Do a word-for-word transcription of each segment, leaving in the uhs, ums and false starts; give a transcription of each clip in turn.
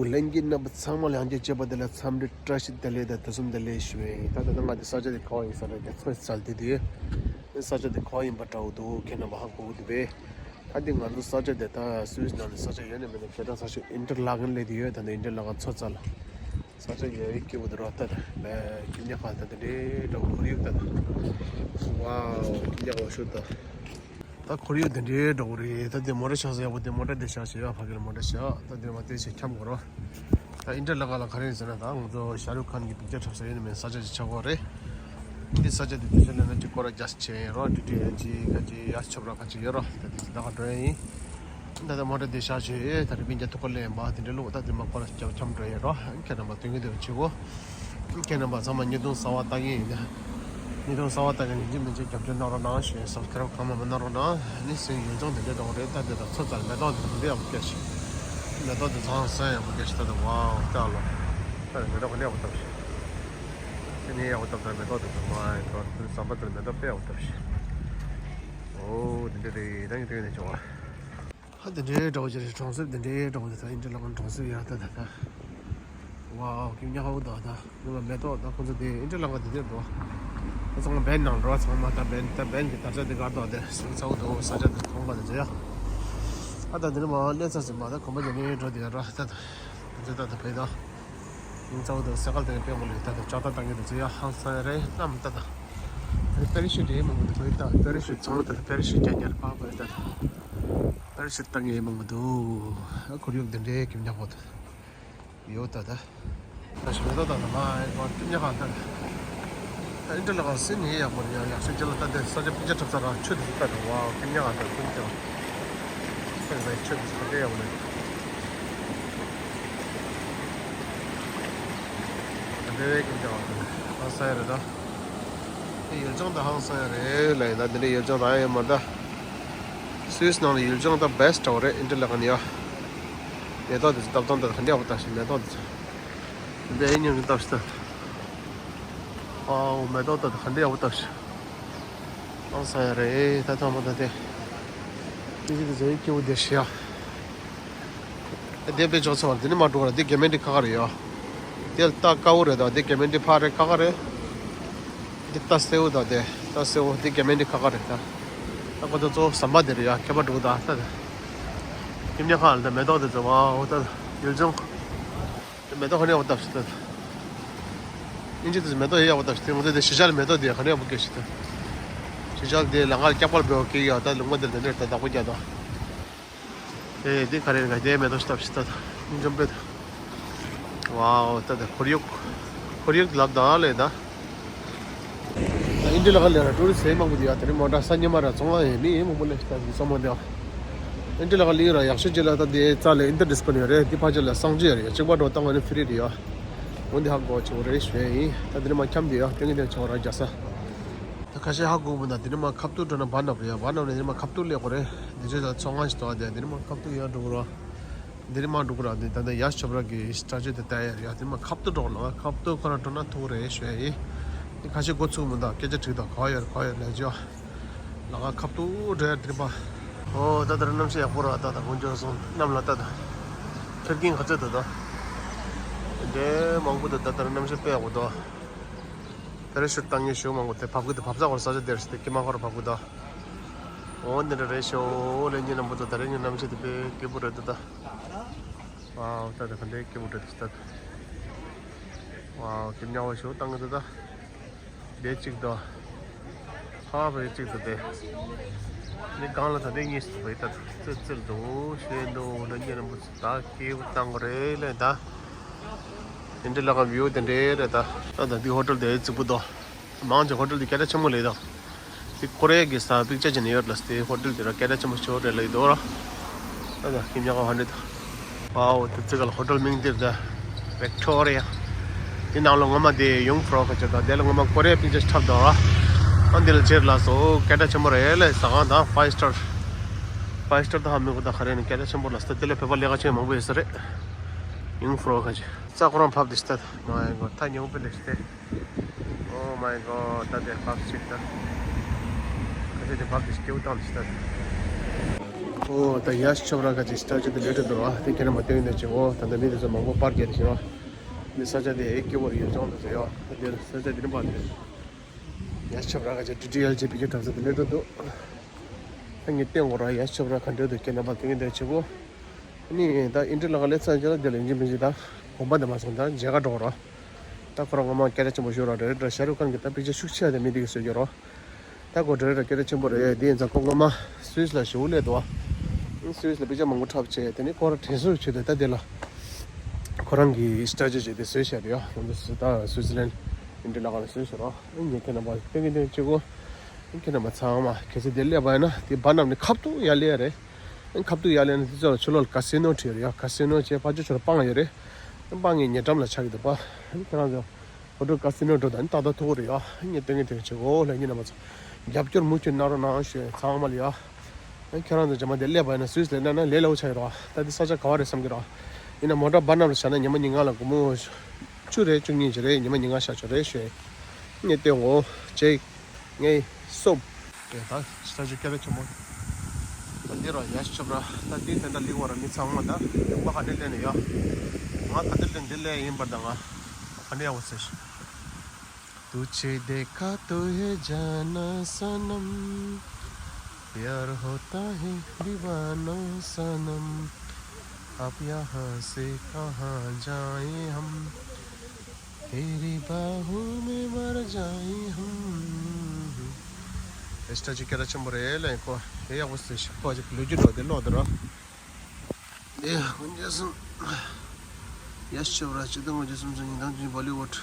ལྷན་རྒྱས་རྣམ་པ་ཚང་མ་ལ་ཡང་བསྐྱར་བཅར་བ་དེ་ལ་འཚམས་འདྲི་བཀྲ་ཤིས་བདེ་ལེགས་དང་དུས་གསུམ་བདེ་ལེགས་ཞུ་བ་ཡིན། ད་ལྟ་ང་འདི་ས་ཆ་དེ་ག་པར་ཡིན་ཟེར་ན་རྒྱ་མཚོ་ཡི་ཚལ་དེ་དེ་ས་ཆ་དེ་ག་པར་ཡིན་པ་འདྲ་བོ་འདུག་ཁྱེད་རྣམ་པ་ཧ་གོ་གི་འདུག་པས། ད་འདི་ང་ཚོ་ས་ཆ་དེ་ད་སུད་སི་ནང་ནས་ས་ཆ་ཡོད་ནས་མེད་ནས་ཁྱེད་རང་ས་ཆ་ཨིན་ཊར་ལ་ཀེན་སླེབས་དེ་ཡོད། ད་འདི་ཨིན་ཊར་ལ་ཀེན་མཚོ་རྩ་ལ་ས་ཆ་ཡོད་ཡིན་སྐྱིད་པོ་འདུག་རོགས། ད་ད་ལས་ཁྱིམ་ཉག་ག་ད་དེ་འདྲའི་འདྲ་བོ་ཁོར་ཡུག་ད་ད། ཝའོ་ཁྱིམ་ཉག་ག་ཤུ་ད། ད་ཁོར་ཡུག་དེ་འདྲའི་འདྲ་བོ་རེད། ད་དེ་མོ་ཊ་བཞག་ས་ཡག་པོ་དེ་མོ་ཊ་དེ་བཞག་བྱས་ཡ་ཕ་གིར་མོ་ཊ་བཞག་ད་དེ་མ་དེ་ཞིག་འཁྱམ་དགོས་རོགས། ད་ཨིན་ཊར་ལ་ཀེན་ལ་ག་རེ་ཡིན་ཟེར་ན་ད་ང་ཚོ་ཤ་རུག་ཁཱན་གྱི་པིག་ཅར་འཁྲབ་ས་ཡོད་ནི་མེད་ས་ཆ་ཅིག་ཆགས་ཀྱི་ཡོད་རེད། འདི་ས་ཆ་དེ་དུས་ཚོད་ལ་ན་ཅིག་སྐོར་ར་རྒྱ་ཆེ་ཡིན་རོགས། འདི་འདྲའི་ཅིག་ག་ཅིག་ཡ་ཆོབ་ར་ག་ཅིག་ཡོད་རོགས། ད་དེ་ཅིག་ད་ག་འགྲོ་ཡ་ཡིན། ད་ལྟ་མོ་ཊ་དེ་བཞག་བྱས་ད་རེས་སྤུན་ཀྱག་ཐུག་ག་སླེབས་ཡིན་པ་དེ་འདྲ་ལུགས་ད་དེ་མ་སྐོར་ར་རྒྱབ་འཁྱམ་འགྲོ་ཡ་རོགས། ཁྱེད་རྣམ་པ་སྟོན་གི་འདུག་བྱེད་གོ། ཁྱེད་རྣམ་པ་ཚང་མ་ཉིས་སྟོང་གསར་པ་ལྟ་མཁན་ཡིན་ན། ཉིས་སྟོང་གསར་པ་ལྟ་མཁན་ཡིན་གཅིག་མིན་གཅིག་རྒྱབ་སྐྱོར་གནང་རོགས་གནང་ཞུ་ཡིན། སབ་སི་ཀ་རབ་གང་མང་མང་གནང་རོགས་གནང་། ཨ་ནི་སེམས་ཡུལ་ལྗོངས་འདི་འདྲའི་འདྲ་བོ་རེད། ད་འདི་དང་མཚོ་རྩ་ལ་མེ་ཏོག་འདི་འདྲའི་ཡག་པོ་སྐྱེས་ཤག་མེ་ཏོག་འདི་ཚང་སོན་ཡག་པོ་སྐྱེས་ཤག་ད་ད་ཝའོ་ལྟ་ལོ། ད་མེ་ཏོག་ག་ནས་ཡག་པོ་བཏབ་ཤག་དེ་ནས་ཡག་པོ་བཏབ་ད་མེ་ཏོག་འདི་ཚང་མ་ཡིན་ད་ཟམ་པ་འདིར་མེ་ཏོག་དཔེ་ཡག་པོ་བཏབ་ཤག་འོ་འདི་འདྲ་རེད། ད་ངས་དེ་ནས་བྱུང་བ། ཧ་དེ་འདྲའི་འདྲ་བོ་ཅིག་རེད། གྲོང་གསེབ་དེ་འདྲའི་འདྲ་བོ་ཅིག་ད་ཨིན་ཊར་ལ་ཀེན་གྲོང་གསེབ་ཡ་ད་ད་ད། ཝའོ་ཁྱིམ་ཉག་ག་འདུག་ད། ང་མེ་ཏོག་ད་ཁོང་ཚོ་དེ་ཨིན་ཊར་ལ་ཀེན་དེ་འདྲ་འདུག་ད་ཚང་མ་བེན་ནང་འགྲོ་ཚང་མ་ད་བེན་ད་བེན་གྱི་དར་ཆ་དེ་གར་འདུག་དེ་སིང་ཚ་བོ་འདུག་ས་ཆ་དེ་ཁོང་པ་དེ་ཚོ་ཡ། ཨ་ད་འདི་ནས་མ་གནས་ཚ་ཟིན་པ་ད་གོམ་པ་རྒྱག་ནས་འགྲོ་དེ་ཡ་ར་ད་ད། དེ་ཚོ་ད་ད་བེན་ད། ཡིན་ཙང་དུ་སེ་ཀལ་དེ་དཔེ་མོ་ལེ་ད་དུ་ལྕགས་རྟ་བཏང་གི་དུ་ཚོ་ཡ་ཧང་སང་ཡ་རེད་ལམ་ད་ད། དེ་པེ་ར་ཤུ་ཊི་དེ་མང་པོ་དུ་བོད་ད་པེ་ར་ཤུ་ཊི་ཚང་ད་དུ་པེ་ར་ཤུ་ཊི་རྒྱ་ཉར་པ་བོད་ད་ད། པེ་ར་ཤུ་ཊི་བཏང་གི་མང་པོ་འདུག་ཁོར་ཡུག་དེ་འདྲའི་ཁྱིམ་ཉག་པོ་དུ་ཡོད་ད་ད། ད་ཞུ་མེ་ཏོག་ད་ད་མ་ཨེ་གོ་ཁྱིམ་ཉག་ག་ད་ད། ཨིན་ཊར་ལ་ཀེན་སི་ནི་ཡག་པོ་རེད་ཡ། ཡག་ཤོས་ཅི་ལ་ད་དེ་ས་ཆ་སྤུན་ཀྱག་འཁྲབ་ས་ར་ཆུ་དེ་ད་ད་ཝའོ་ཁྱིམ་ཉག་ག་ད་ཁྱིམ་ཉག་ག་ད་ཆུ་དེ་ད་དེ་ཡག་པོ་རེད། དེ་བས་ཀྱི་འདྲ་བ་ཧང་སང་ཡ་རེད་ད། དེ་ཡུལ་ལྗོངས་དང་ཧང་སང་ཡ་རེད་ལ་ཡིན་ད། དེ་འདྲའི་ཡུལ་ལྗོངས་རང་ཡོད་མ་རེད་ད། སུད་སི་ནང་ལ་ཡུལ་ལྗོངས་ད་བེ་སི་ཊི་འདྲ་བོ་རེད། ཨིན་ཊར་ལ་ཀེན་ཡ། མེ་ཏོག་དེ་ཚོ་བཏབ་སྟངས་དེ་ག་འདྲ་ཡག་པོ་བཏབ་ཤག་མེ་ཏོག་དེ་ཚོ། འདི་ཨེ་ཉོ་གི་བཏབ་ཤག་ད། ཨའོ་མེ་ཏོག་དེ་ཚོ་ག་འདྲ་ཡག་པོ་བཏབ་ཤག་ཧང་སང་ཡ་རེད་ད། ཐོག་མ་ད་དེ། ཀི་ཀི་དེ་ཚོ་ཡིན་སྐྱིད་པོ་བསྡད་ཤག་ཡ། དེ་དཔེ་ཆོག་ཚོ་བར་དེ་ནི་མ་འགྲོ་བར་དེ་གེ་མེ་འདི་ཁ་ཁ་རེད་ཡ། དེ་ལྟ་དཀའ་བོ་རེད་ད། དེ་གེ་མེ་འདི་ཕ་རེད་ཁ་ཁ་རེད། འདི་ལྟ་སེ་བོ་ད་དེ་ལྟ་སེ་བོ་དེ་གེ་མེ་འདི་ཁ་ཁ་རེད་ད། ད་ཁོ་ཚོ་གཙོ་བོ་ཟམ་པ་དེ་རེད་ཡ། ཁྱད་པར་འགྲོ་ད་ད་ད། ཁྱིམ་ཉག་ཁ་ལ་ད་མེ་ཏོག་དེ་ཚོ་ཝའོ་ད་ཡུལ་ལྗོངས། དེ་མེ་ཏོག་ཧ་ནི་ཡག་པོ་བཏབ་ཤག་ད། ཨིན་ཇི་དེ་ཚོ་མེ་ཏོག་ཡག་པོ་བཏབ་ཤག་དེ། ང་ཚོ་དེ་གཞིས་ཆགས་ལ་མེ་ཏོག་དེ་ཧ་ནི་ཡག་པོ་སྐྱེས་ཤག་ད། གཞིས་ཆགས་དེ་ལ་ང་སྐྱག་པར་འབེལ་བ་སྐྱེ་ཡ་ད་ལུང་པ་དེར་དེ་འདྲ་ད་བདག་པོ་རྒྱག་ད། ཨེ་འདི་ག་རེ་རེད་ག་དེ་མེ་ཏོག་ཞིག་བཏབ་ཤག་ད། སྙིང་རྗེ་པོ་ད། ཝའོ་ད་ད་ཁོར་ཡུག་ཁོར་ཡུག་ལབ་ད་ལེ་ད། ཨིན་ཌི་ལ་ཁ་ལེ་ར་ཊུ་རི་སི་མང་པོ་དེ་ཡ་དེ་རིང་མོ་ཊ་ས་ཉི་མ་ར་ཚོང་ལ་ཡེ་མི་ཡེ་མང་པོ་ལེ་ཤག་ད་འདི་ཚང་མ་འདི་ཨིན་ཌི་ལ་ཁ་ལེ་ར་ཡག་ཤོས་ཅིག་ལ་ད་འདི་རྩ་ལེ་ཨིན་ཊར་ཌི་སི་པི་ལིན་ཡོད་རེད། འདི་ཕ་ཅིག་ལ་གསང་སྤྱོད་ཡོད་རེད་ཡ། གཅིག་པ་འགྲོ་བཏང་བ་ནི་ཧྥི་རི་རེད་ཡ། འོ་འདི་ཧ་གོ་ཆེ་བོ་རེད་ཞུ་ཡ་ཡིན། ད་དེ་རིང་མ་འཁྱམ་དེ་ཡ་དེ་ངས་དེ་ཆོག་ར་རྒྱ་ས། ད་ཁ་ཤས་ཧ་གོ་མི་འདུག་དེ་ནི་མ་ཁབ་ཏུ་འགྲོ་ན་བར་ནབ་རེད་ཡ། བར་ནབ་ནས་དེ་ནི་མ་ཁབ་ཏུ་སླེབས་དགོས་རེད། འདི་ཚོ་ད་ཚོང་ཁང་ཞིག་འདུག་ཨ། དེ་དེ་ནི་མ་ཁབ་ཏུ་ཡར་འགྲོ་དགོས་རེད། འདི་ནི་མ་འགྲོ་དགོས་རེད། འདི་ད་ལྟ་ཡ་ཆོབ་ར་གི་སི་ཊ་ཅུ་དེ་ལྟ་ཡ་རེད་ཡ། དེ་ནི་མ་ཁབ་ཏུ་འགྲོ་དགོས་ལ་ཁབ་ཏུ་ཁོ་ར་འགྲོ་ན་ཐུག་རེད་ཞུ་ཡ་ཡིན། འདི་ཁ་ཤས་འགོ་ཚུགས་མི་འདུག་སྐད་ཆ་དྲིས་དང་ག་ཡོད་ག་ཡོད་ལས་ཅོ། ལ་ཁ་ཁབ་ཏུ་འགྲོ་ཡ་དེ་ནི་མ། ཨོ་ད་ལྟ་ར་གནམ་གཤིས་ཡག་པོ་ར། ད་ད་དགོང་ཇོ་སོང་གནམ་ལ་ད་ད། ཁེར་གིན་ག་ཚོད་ད་ད། འདྲེ་མང་པོ་ད་ད་ལྟ་ར་གནམ་གཤིས་དཔེ་ཡག་པོ་འདུག་པེ་ར་ཤུཊ་བཏང་མཁན་ཞེ་པོ་མང་པོ་དེ་བབས་ཀྱི་འདུག་བབས་ས་ཁོར་ས་ཆ་དེར་ཞིག་དེ་ཀྱེ་མ་ཁོར་བབས་ཀྱི་འདུག་འོ་འདི་འདྲ་རེད་ཤག་ལས་ཉིན་ནམ་པོ་ཚོ་ད་རེས་ངའི་གནམ་གཤིས་དེ་དཔེ་སྐྱིད་པོ་རེད་འདུག་ད། ཝའོ་ད་ད་ག་འདྲའི་སྐྱིད་པོ་རེད་འདུག་ད། ཝའོ་ཀྱེ་མ་ཡག་པོ་ཞེ་པོ་བཏང་གི་འདུག་ད། དེ་གཅིག་ཏུ། ཧ་བེ་གཅིག་ཏུ་དེ། ནི་གང་ལ་ད་དེ་གཉིས་སུ་བེ་ད་ཙིར་ཙིར་འདུག་ཞེས་འདུག་ད་ཉིན་རིང་པོ་ད་སྐྱིད་པོ་བཏང་གི་རེད་ལས་ད། དེ་འདྲ་ལ་ག་བིའུ་དེ་འདྲའི་རེད་ད། ད་ད་འདི་ཧོ་ཊེལ་དེ་རྫིག་པོ་འདུག་མང་ཆེ་ཧོ་ཊེལ་དེ་སྐད་གྲགས་ཆེན་པོ་ལས་ད། དེ་ཀོ་རེ་གི་ས་པིག་ཅར་ཅིག་ནས་ཡོད་ལ་སྟེ་ཧོ་ཊེལ་དེ་ར་སྐད་གྲགས་ཆེན་པོ་ཞེ་པོ་རེད་ལ་ཡོད་དོ་ར། ད་ད་ཀྱེ་མ་ཡག་པོ་ཧ་འདྲེ་ད། ཝའོ་དེ་ཙི་ག་ལ་ཧོ་ཊེལ་མིང་དེ་ད་ཝིག་ཊོ་རི་ཡ། དེ་ནང་ལ་ངོ་མ་དེ་ཡུང་ཕོ་རོ་ཁ་ཆེ་ད་དེ་ལ་ངོ་མ་ཀོ་རེ་པིག་ཅར་འཁྲབ་འདུག་ར། ཨ་འདི་ལ་ཕྱིར་ལ་སོ་སྐད་གྲགས་ཆེན་པོ་རེད་ལས་ཟ་ཁང་དང་ཕའིབ་སི་ཊར། ཕའིབ་སི་ཊར་ད་ཧ་མི་གོ་ད་ག་རེ་ནི་སྐད་གྲགས་ཆེན་པོ་ལ་སྟེ་དེ་ལ་བོད་པ་ལས་ཀ་ཆེན་མང་པོ་ཡོད་ས་རེད། ཡུང་ཕོ་རོ་ཁ་ཆེ་ས་ཁོ་རང་ཕབ་དེ་ཤི་ད་མ་ཡིན་གོ་ད་ཉུང་པོ་ལས་ཤི་སྟེ། Oh my god ད་དེ་བབས་ཤིག་ད། ཁ་ཤས་དེ་བབས་དེ་སྐྱེ་བོ་བཏང་དེ་ཤི་ད། ཨོ་ད་ཡ་ཤི་ཆོབ་ར་ག་ཅིག་སི་ཊ་ཅུ་དེ་ལེ་ཊར་འདུག་ར། དེ་ཁྱེད་རང་མ་སྟོན་ནས་ཅིག་ཨོ་ད་ལྟ་མི་དེ་ཚོ་མང་པོ་པར་རྒྱག་དེ་བཞིན་ར། འདི་ས་ཆ་དེ་ཨེ་སྐྱིད་པོ་རེད། ཡུལ་ལྗོངས་དེ་ཚོ་ཡོད་འདི་ས་ཆ་དེ་རིམ་པ་དེ་ཡ་ཤི་ཆོབ་ར་ག་ཅིག་ཌི་ཊི་ཨེལ་ཇི་པི་ཀེ་གྲབས་ས་དེ་ལེ་ཊར་འདུག་ད་ངས་སྟོན་དགོས་ར། ཡ་ཤི་ཆོབ་ར་ག་འདྲ་འདུག་ཁྱེད་རྣམ་པ་སྟོན་གྱི་འདུག་ཅིག་ཨོ། ནི་ད་ཨིན་ཊི་ལ་ག་ལེ་ཚ་ཅི་ལ་དེ་ལ་ཡིན་གྱི་མིན་གྱི་ད་གོམ་པ་དེ་མ་སོང་ད་མཇལ་ཁ་འགྲོ་ར། ད་ཁོ་རང་ངོ་མ་སྐད་ཆ་ཆེན་པོ་ཞུ་ར་རེད་ར། ཤ་རུག་ཁཱན་གྱི་ད་པིག་ཅར་ཤུགས་ཆེ་བ་དེ་མི་དེ་གི་བཟོས་ཀྱི་ར། ད་གོ་འདྲ་ར་སྐད་ཆ་ཆེན་པོ་རེད། དེ་ཡིན་ཙང་ཁོ་ངོ་མ་སུད་སི་ལ་ཞེ་པོ་སླེབས་འདུག་བ། སུད་སི་ལ་པིག་ཅར་མང་པོ་འཁྲབ་བྱས། དེ་ནས་ཁོ་རང་དྲན་གསོ་བྱས་ཏེ་ད་དེ་ལ་ཁོ་རང་གི་སི་ཊ་ཅུ་བྱས་ཏེ་བཟོས་བཞག་རེད་ཡ། ང་ཚོ་ད་སུད་སི་ལན་ཨིན་ཊི་ལ་ག་ལ་བཟོས་ཟེར་རོ། ངས་ཁྱེད་རྣམ་པ་སྟོན་གྱི་འདུག་ཅིག་གོ། ཁྱེད་རྣམ་པ་ཚང་མ་གལ་སྲིད་དེ་སླེབས་པ་ཡིན་ན་དེ་བར་རྣམས་ནས་ཁ་ཐུག་ཡར་སླེབས་ཡ་རེད། ཁ་ཐུག་ཡར་སླེབས་ན་དེ་ཚོ་ལ་ཕྱི་ལོགས་ལ་ཀ་སི་ནོ་བྲིས་རེད་ཡ། ཀ་སི་ནོ་བྱས་ཕར་ཕྱོགས་ཕྱོགས་ལ་སྤང་ཡོད་རེད། སྤང་ངའི་ཉེ་འགྲམ་ལ་ཆགས་ཀྱི་འདུག་པ། ཁྱེད་རང་ཚོ། གོ་འགྲོ་ཀ་སི་ནོ་འགྲོ་དང་ཏག་ཏག་ཐུག་གི་རེད་ཡ། ངས་སྟོན་གྱི་དེ་བྱེད་གོ་ལ་ཉིན་རྣམ་པ་ཚོ། རྒྱབ་སྐྱོར་མུ་མཐུད་གནང་རོགས་གནང་ཞུ་ཚང་མ་ལ་ཡ། ཁྱེད་རང་ཚོ་རྗེས་མ་དེ་སླེབས་པ་ཡིན་ན་སུད་སི་ལ་སླེབས་ན་ལས་སླ་པོ་ཆགས་ཀྱི་རེད་བ། ད་འདི་ས་ཆ་ག་བ་རེད་བསམ་གྱི་རེད་བ། ཡིན་ན་མོ་ཊ་བར་རྣམས་ལ་བཞག་ན་ཉི་མ་ཉིན་གང་ལ་སྒོར་མོ་བཅུ་རེད་བཅུ་གཉིས་ཅིག་རེད། ཉི་མ་ཉིན་གང་བཞག་ཆོག་རེད་ཞུ། ངས་སྟོན་གོ་ཅེ། ངའི་སོབ། དེ་ད་ས་ཆ་སྐད་གྲགས་ཆེན་པོ། ད་འདི་ར་ཡ་ཤི་ཆོབ་ར། ད་འདི་དེ་འདྲ་ལིག་བ་ར་མི་ཚང་མ་ད་ཡོང་པ་ག་འདྲ་ལེན་ནས་ཡ། ང་ག་འདྲ་ལེན་འདི་ལེན་ཡིན་པར་ད་ང་ག་འདྲ་ཡག་པོ་ཟེར། तुझे देखा तो है जाना सनम, प्यार होता है दीवाना सनम, अब यहाँ से कहाँ जाए हम, तेरी बाहों में मर जाए हम। ཨེ་སི་ཊ་ཅི་སྐད་གྲགས་ཆེན་པོ་རེད་ལ་ཁོ་དེ་ཡག་པོ་ཟེར་ཤག་ཁོ་ཅིག་ལོ་རྒྱུས་འགྲོ་དེ་ལོག་དེ་ར། དེ་ཧུན་ཇེ་སུན་ཡ་ཤི་བ་ར་ཅི་དང་ཧུན་ཇེ་སུན་སུན་ཉིན་དང་ཅི་བོ་ལི་ཝུད་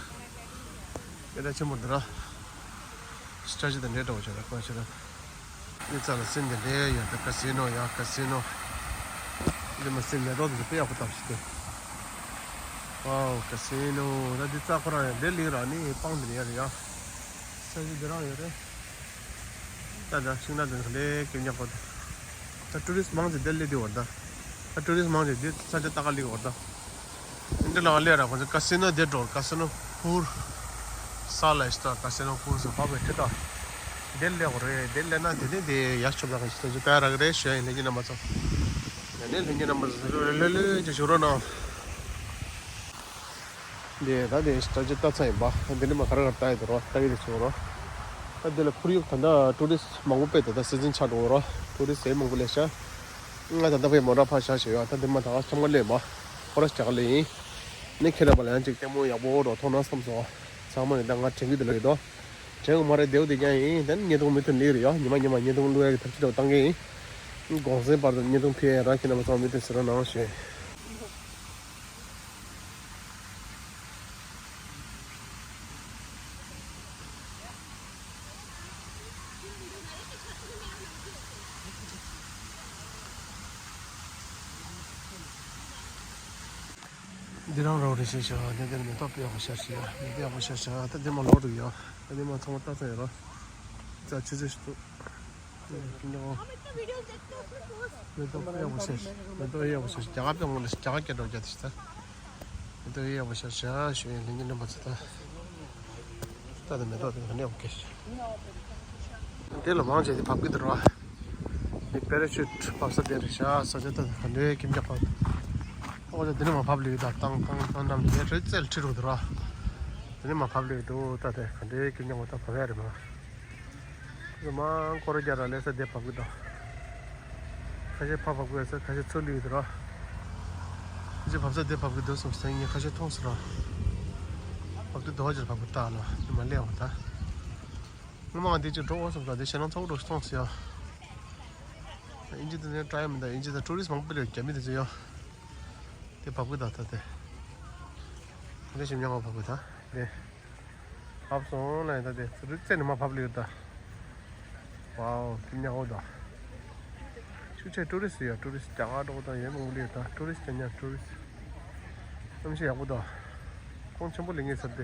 སྐད་གྲགས་ཆེན་པོ་འདི་ར། ཨེ་སི་ཊ་ཅི་དང་འདྲེས་འགྲོ་བ་ཆ་ར་ཁོ་ཆ་ར། ཨི་ཙ་ལ་སིན་དེ་འདྲའི་ཡོད་དེ་ཀ་སི་ནོ་ཡ་ཀ་སི་ནོ། འདི་མ་སིན་མེ་ཏོག་དེ་དཔེ་ཡག་པོ་བཏབ་ཤི་དེ། ཝའོ་ཀ་སི་ནོ་ད་འདི་ཙ་ཁོ་རང་ཡང་འདྲེ་ལིང་ར་ནི་སྤང་དེ་ཡ་རེད་ཡ། ས་གཞི་འདི་རང་ཡོད་རེད། ད་ད་ཤིང་ནགས་དེ་ཚོ་ལས་ཀྱི་ཉག་པོ་དེ། ད་ཊུ་རི་སི་མང་ཆེ་འདི་སླེབས་དེ་བར་ད། ད་ཊུ་རི་སི་མང་ཆེ་འདི་ས་ཆ་ལྟ་ག་སླེབས་བར་ད། འདི་ལ་སླེབས་ར་ཁོ་ཚོ་ཀ་སི་ནོ་དེ་འགྲོ་ཀ་སི་ནོ་ཕུར། ས་ལ་ཤི་ད་ཀ་སི་ནོ་ཕུར་སུ་བབས་པའི་ཁྲི་ད། དེ་སླེབས་དགོས་རེད། དེ་སླེབས་ན་དེ་ནས་དེ་ཡར་ཆུབ་ལ་ཁ་ཤི་ད་ཅི་ལྟ་རག་རེད་ཞུ་ཡིན་ལྷན་རྒྱས་རྣམ་པ་ཚོ། ཡ་ནས་ལྷན་རྒྱས་རྣམ་པ་ཚོ་ལྷོད་ལྷོད་ལྷོད་ཅིག་བཞུགས་རོགས་གནང་། དེ་ད་དེ་ཤི་ད་ཅི་ལྟ་ཚར་ཡིན་པ། དེ་ནས་མ་ག་ར་ག་ར་ལྟ་ཡི་འདུག་རོགས་ལྟ་ཡི་རེད་བྱུང་རོགས། ད་དེ་ལ་ཁོར་ཡུག་ད་ལྟ་ཊུ་རི་སི་མང་པོ་དཔེ་ད་ལྟ་སི་ཛིན་ཆགས་འགྲོ་གི་རོགས། ཊུ་རི་སི་མང་པོ་སླེབས་ཤག་ང་ད་ལྟ་བས་མོ་ཊ་ཕར་བཞག་བྱས་ཡོད། ད་འདི་མ་ད་ཁྱམས་ཁ་སླེབས་མ། ཁོ་ར་བཞག་ག་སླེབས་ཡིན། ནི་ཁྱེད་རྣམ་པ་ལ་ཡང་ཅིག་ལྟད་མོ་ཡག་པོ་འགྲོ་ཐོག་ན་བསམ་སོང་། ཚང་མ་ནི་ད་ང་དྲན་གི་འདུག་ལོས་དོ། དྲན་གི་མ་རེད་བདེ་བོ་དེ་ཀྱང་ཡིན། ད་ནི་བརྙན་ཐུང་མུ་མཐུད་ལེགས་རེད་ཡ། ཉི་མ་ཉི་མ་བརྙན་ཐུང་བླུག་ཡ་གི་ཐབས་ཇུས་འདྲ་བོ་བཏང་གི་ཡིན། གོང་གསལ་བར་དུ་བརྙན་ཐུང་ཕུལ་ཡ་རང་ཁྱེད་རྣམ་པ་ཚང་མ་མུ་མཐུད་གཟིགས་རོགས་གནང་ཞུ། འདི་རང་རོགས་རེ་བྱེད་ཤག་འདི་འདིར་མེ་ཏོག་དཔེ་ཡག་པོ་ཤར་ཤག་མེ་ཏོག་ཡག་པོ་ཤར་ཤག་ད་འདི་མ་ལོག་འགྲོ་གི་ཡོད། ད་འདི་མ་ཚང་མ་ལྟ་ཚར་ཡོད་རོགས། ཙ་ཆུ་ཚོད་ཞིག་འདུག་ཁྱེད་ཀྱང་། མེ་ཏོག་དཔེ་ཡག་པོ་ཤར་ཤག་མེ་ཏོག་དཔེ་ཡག་པོ་ཤར་ཤག་རྒྱ་གར་པའི་ངོ་ལ་རྒྱ་གར་སྐད་འགྲོ་རྒྱ་དེ་ཤི་ད། མེ་ཏོག་དཔེ་ཡག་པོ་ཤར་ཤག་ཞུ་ཡིན་ལྷན་རྒྱས་རྣམ་པ་ཚོ་ད། ད་དེ་མེ་ཏོག་དེ་ག་ནས་ཡོང་གི། དེ་ལ་མང་ཆེ་དེ་བབས་ཀྱི་འདུག་ར། འདི་པེ་ར་ཤུད་བབས་ས་དེ་རེད་ཤག་ས་ཆ་ད་ག་འདྲའི་ཁྱིམ་རྒྱག་པ། ཨོ་ད་དེ་ནས་མ་བབས་ལེ་ད་བཏང་བཏང་བཏང་གནམ་ལ་རེ་རྩལ་ཁྲིད་རུ་འདུག་ར། དེ་ནས་མ་བབས་ལེ་འདུག་ད་དེ་ག་འདྲའི་ཁྱིམ་རྒྱག་པ་ད་བབས་ཡ་རེད་མ། དེ་མང་སྐོར་རྒྱག་ར་ལས་ས་དེ་བབས་ཀྱི་འདུག་ཁ་ཤས་ཕར་བབས་ཀྱི་ཡོད་ས་ཁ་ཤས་ཚུར་ལུས་ཡོད་འདུག་ར། ཁ་ཤས་བབས་ས་དེ་བབས་ཀྱི་འདུག་སོང་ཟེར་ངས་ཁ་ཤས་མཐོང་སོང་ར། བབས་ཀྱི་འདུག་ཅེས་བབས་ཀྱི་ད་ལ་དེ་མ་སླེབས་འོང་ད། སྔོན་མ་ང་འདི་ཅིག་འགྲོ་འོང་བསམ་ཙང་འདི་ཞེད་སྣང་ཚ་པོ་འདྲ་ཞིག་མཐོང་སོང་ཡ། ཨིན་ཇི་དེ་ནས་ཊ་རའི་མི་འདུག་ཨིན་ཇི་དང་ཊུ་རི་སི་མང་པོ་སླེབས་རྒྱ་མི་དེ་ཚོ་ཡ། དེ་བབས་ཀྱི་ད་ད་དེ། ད་དེ་ཞིམ་ཉམས་པ་བབས་ཀྱི་ད་དེ། བབས་སོང་ལ་ཡིན་ད་དེ་རི་རྩེ་ནས་མ་བབས་ལེ་ཡོད་ད། ཝའོ་ཀྱི་ཉག་འོ་ད། ཤུགས་ཆེ་ཊུ་རི་སི་ཡ་ཊུ་རི་སི་རྒྱ་གར་འགྲོ་ད་ཡོད་མང་པོ་ལེ་ཡོད་ད་ཊུ་རི་སི་ཀྱི་ཉག་ཊུ་རི་སི། གནམ་གཤིས་ཡག་པོ་ད། ཁོང་ཆེན་པོ་ལེ་ངེས་ཚར་ཏེ།